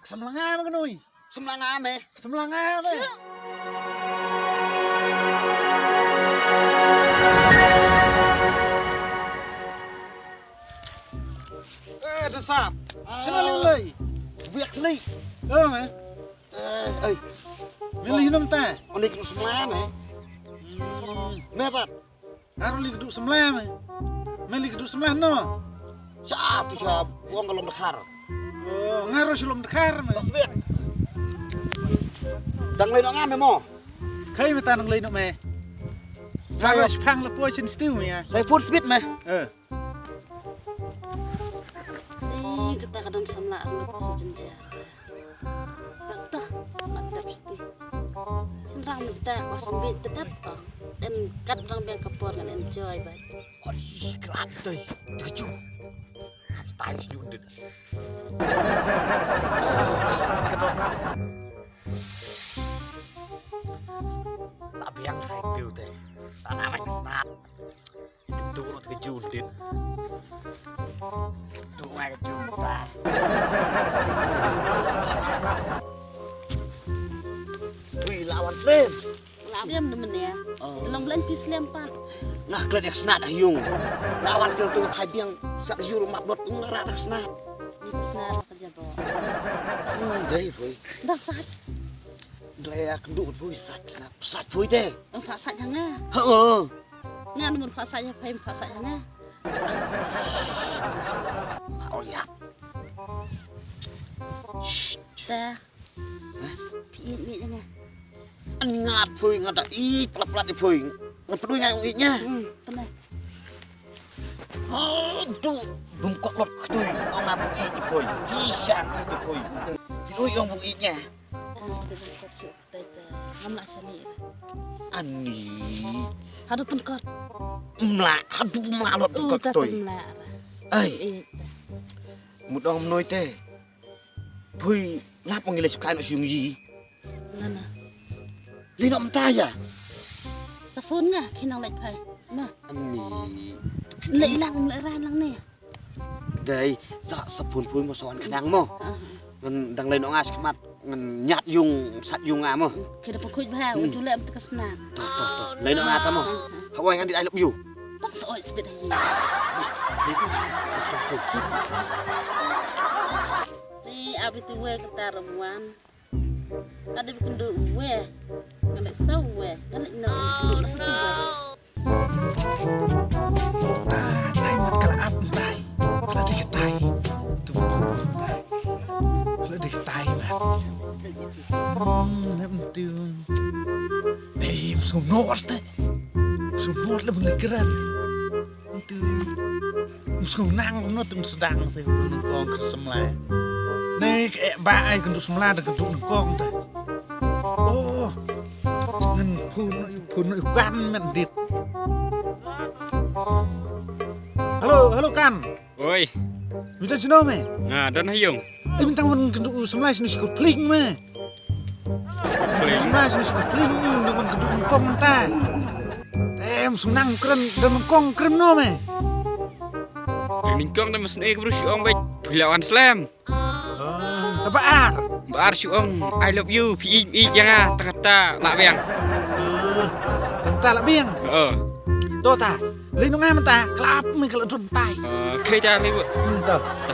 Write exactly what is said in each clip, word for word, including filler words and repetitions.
Samla nga me khnoi. Samla nga me. Samla nga me. Eh, dasap. Sila lei lei. Biak seli. Eh, me. Eh, ai. Me lei nom ta. Oni kru samla me. Hmm. Me pat. Nga ruh lei kduh samla me. Me lei kduh samla no. Sa tu sa buang ka lom dkhar. Oh, nga ruh sha lom dkhar me. Pas biak. Dang lei noh nga me mo. Khai me ta dang lei noh me. Nga ruh shipang la poi shin stew me ya. Sai phone speed me. Eh. Ih, kata ka don samla arngut ka sa jynjar. Kata, mat dap siti. Shin rang mynta ka symbi te dap ka. En kat rang biang ka por ngan enjoy ba. Oi, krat toi. Dikju. Hap stai syu dit. Ka snat ka don. La biang khai tiu te. Tana ka snat. Dur te judit. Tu mai ka jumpa. Ui, lawan Slim. Lawan Slim de menia. Oh. Long blan pi Slim pan. Nga klet yak snat ayung. Lawan Slim tu khai biang sat yur mat bot ngra dak snat. Ni snat ka jabo. Hmm, dai boy. Dah sat. Dai yak ndu boy sat snat. Sat boy deh. Ang tak sat jangan. Heeh. Ngan mun phah sait ha phai phah sait ha nga. Oh ya. Shh. Ta. Phi ïeit mi ha nga. An ngat phui nga da ïeit plat plat ïa phui. Nga pdui nga ïeit nya. Hmm, pynah. Aduh, bym kok lot ktui. Ong nga bym ïeit ïa phui. Ji sha ïeit ïa phui. Phi ong bym ïeit nya. Ah, da bym kok shuh. Te, te, ngam lah shani. Ani. Haduh pynkot. Mla, haduh mla lot. Uh, pynkot ta toi. Mla. Ai. Eh, ta. Mut ong mnoi te. Phui lap ngi le skai no shung yi. Nana. Li nom ta ya. Sa phone nga, khinang lek phai. Ma. Ani. Le ilang, le ran lang ni. Dei, sa, sa phone phone mo sa wan khnang mo. Ah. Ngan dang lei noh nga sha khmat, ngan ñiad yung, sat yung nga mo. Ki da pakhuid bha, hmm. Wan ju leh mynta ka snam. To, to, to. Lei noh nga ta mo. Ah, ah. Hawai ngan di I love you. Tang sa oi sbit ha yi. Lei noh nga, sa phone. Ni abi tu we ka tar wan. Ade bi kynduh weh. Nga leh saw weh. Nga leh na kynduh na satu weh. Ta, tai mat ka la ap tai. Ka la dei ka tai. Tu bu na. Ka la dei ka tai mat. Hmm, na mtu. Nei, msngew nod ne. Msngew nod la bun le kran. Ntu. Ym sngew nang kumno te ym sdang te nyngkong ka samla. Ne ka eh ba ai ka ntu samla da ka ntu nyngkong te. Oh. Ngan phone, phone ïa u Kan met dit. Hello, hello Kan. Oi. Mynta sino me? Nga don ha ïung. Eh, mynta wan ka ntu samla sino skur pling me. Pling. Samla sini sku pling, nang kon keduk nyngkong mynta. Em, sunang kren, don nyngkong kren no me. Nyngkong da mas ne kebru shu ong bek, pila wan slem. Oh, ta ba ar. Ba ar shu ong, I love you, phi ïeit ïeit ïa nga, ta kata, la biang. Eh, ta kata la biang. Oh. To ta, lei nunga mynta, klap me kala dun tai. Eh, kei ta me bu. Hmm, to. Ta.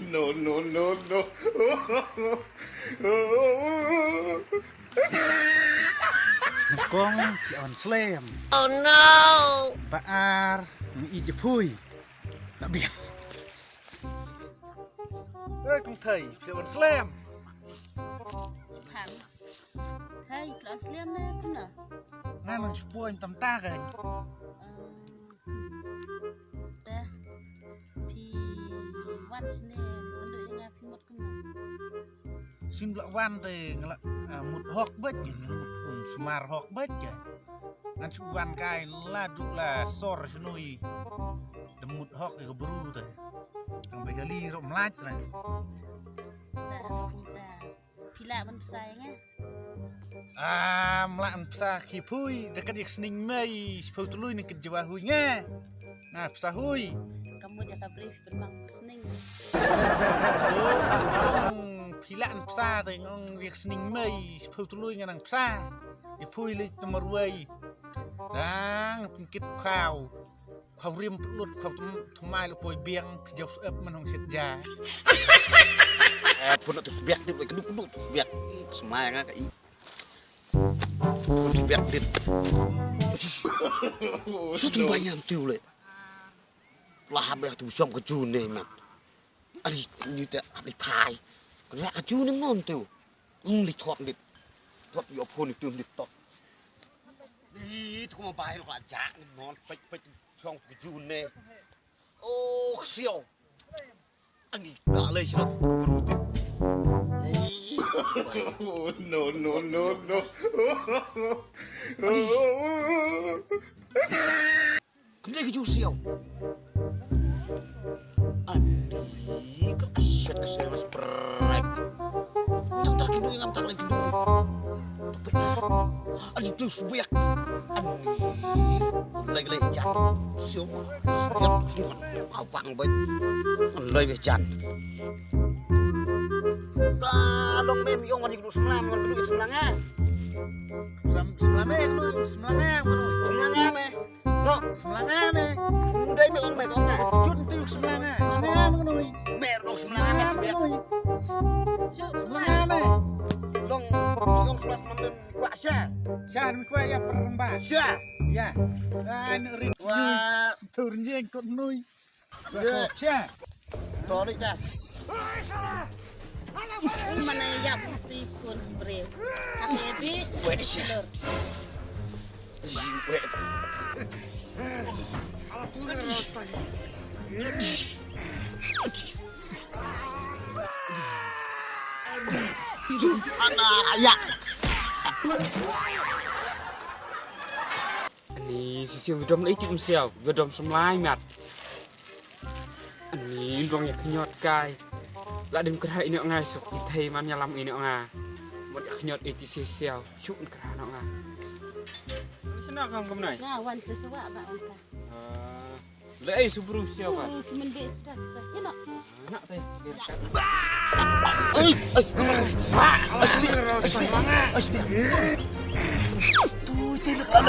No, no, no, no. Kong, phi wan slem. Oh no. Ba ar, ngi ïeit ïa phi. Na biang. Eh, kong thei, phi wan slem. Phan. Thei, phi wan slem ne, kumno? Nga nang shu poi tam ta kan. Te phi wan shane, mynta ïa nga phi mut kumno? Sien ba la wan te nga la, ah, mut hok beit, nga la mut, um, sumar hok beit ka. Ngan shu wan kai la du la sor shnoi. Da mut hok ïa ka bru te. Tang ba ka li rom lait na. Ta, ta. Phi lah ban psa ïa nga? Ah, mlah ban psa ki phui, da ka dik sning mei, shiphew tylli ni ka jwa hui nga. Nga psa hui. Ka mut ïa ka briew pynmang sning. Phi lah psa te ngong ïa ka sning mei, phew tylli nga nang psa. Ïa phui leit te marwei. Dang pynkit khaw. Khaw rim pynlut khaw thymmai lo poi biang phi jaw sep man hong sit ja. Eh, pun tu biak dip, kenu kenu tu biak. Smai nga ka i. Pun tu biak dip. Su tu banyak tu le. Lah habis tu som ke jun ni man. Ari ni te abli phai. Kena ke jun ni non tu. Hmm, li thot dit. Thot yo phone tu dit thot. Li tu mo bai lo ka ja ni non pek pek som ke jun ni. Oh, siau. Ani ka lei sino ku beru tu. Oh, no, no, no, no. Kumne ka ju siau. Ani ka asyik ka siau sprek. Ngam tak kindu, ngam tak lagi kindu. Ani tu subiak. Ani. Lagi lagi jan. Siau. Subiak. Kau pang baik. Lagi jan. Ka long mem yong ani kudu semlam, yong kudu semlam eh. Sem-, semlam eh, kudu semlam eh, kudu. Semlam eh, me. No. Semlam eh, me. Ndai me ong me ong eh. Jun tu semlam eh. Semlam eh, kudu. Me dong semlam eh, me sebiak. Semlam eh, me. Long yong semlam semlam me kwa sha. Sha, me kwa ya peremba. Sha. Ya. Ai, ne rit. Wah. Tur nyeng kot nui. Sha. Tolik dah. Mana ya pun breu. Aku ebi. Weh, sha. Lor. Weh. Ana ya. Ani shisha wi dom lei tip msiaw, wi dom semlai mat. Ani dong ïa khñiot kai. La dim kra ino ngai suk thei man ïalam ino nga. Mot ïa khñiot iti shisha, suk kra no nga. Sna kam kam nai. Nga wan sesuwa ba wan ka. Ah. Lei subru siaw ba. Oh, kimen be sudah sa. Ino. Nak teh. Ai, ai, ai, ai, ai, ai, ai. Tu, tu, tu, tu.